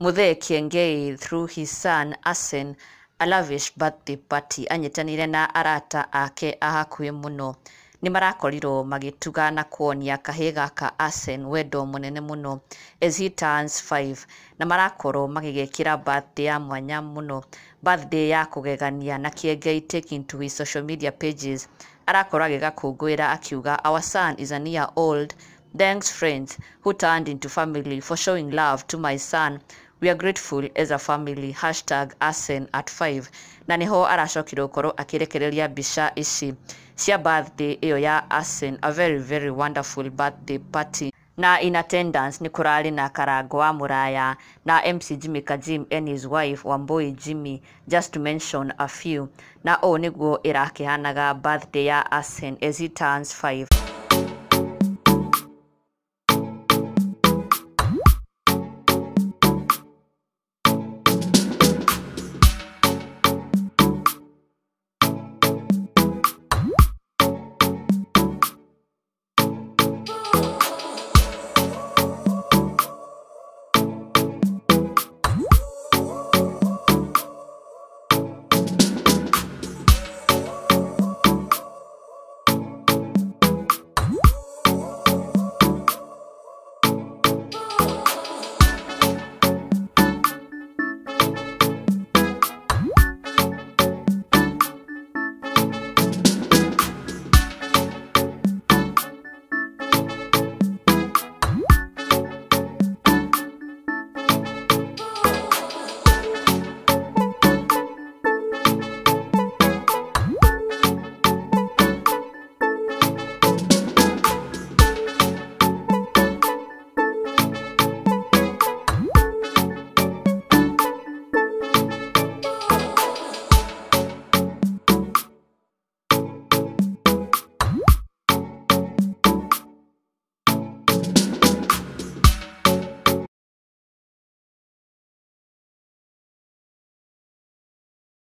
Muthee Kiengei through his son Asen a lavish birthday party anyitanĩire na arata ake a hakuhĩ mũno. Nĩ marakorirwo magĩtuga na kuonia kahĩĩ gaka Asen wendo mũnene mũno as he turns 5, na marakorwo magĩgekĩra birthday ya mwanya mũno, birthday ya kũgegania. Na Kiengei, taking to his social media pages, arakorwo agĩgakũngũĩra akiuga, "Our son is a year old. Thanks, friends who turned into family, for showing love to my son. We are grateful as a family. #Asen at 5." Na nĩho aracokire gũkorwo akĩrekereria mbica ici cia birthday ĩyo ya Asen, a very very wonderful birthday party. Na in attendance nĩ kũrarĩ na Karango wa Mũraya na MC Jimmy Kajim and his wife Wambui Jimmy, just to mention a few. Na ũũ nĩguo ĩrakĩhanaga birthday ya Asen as he turns 5.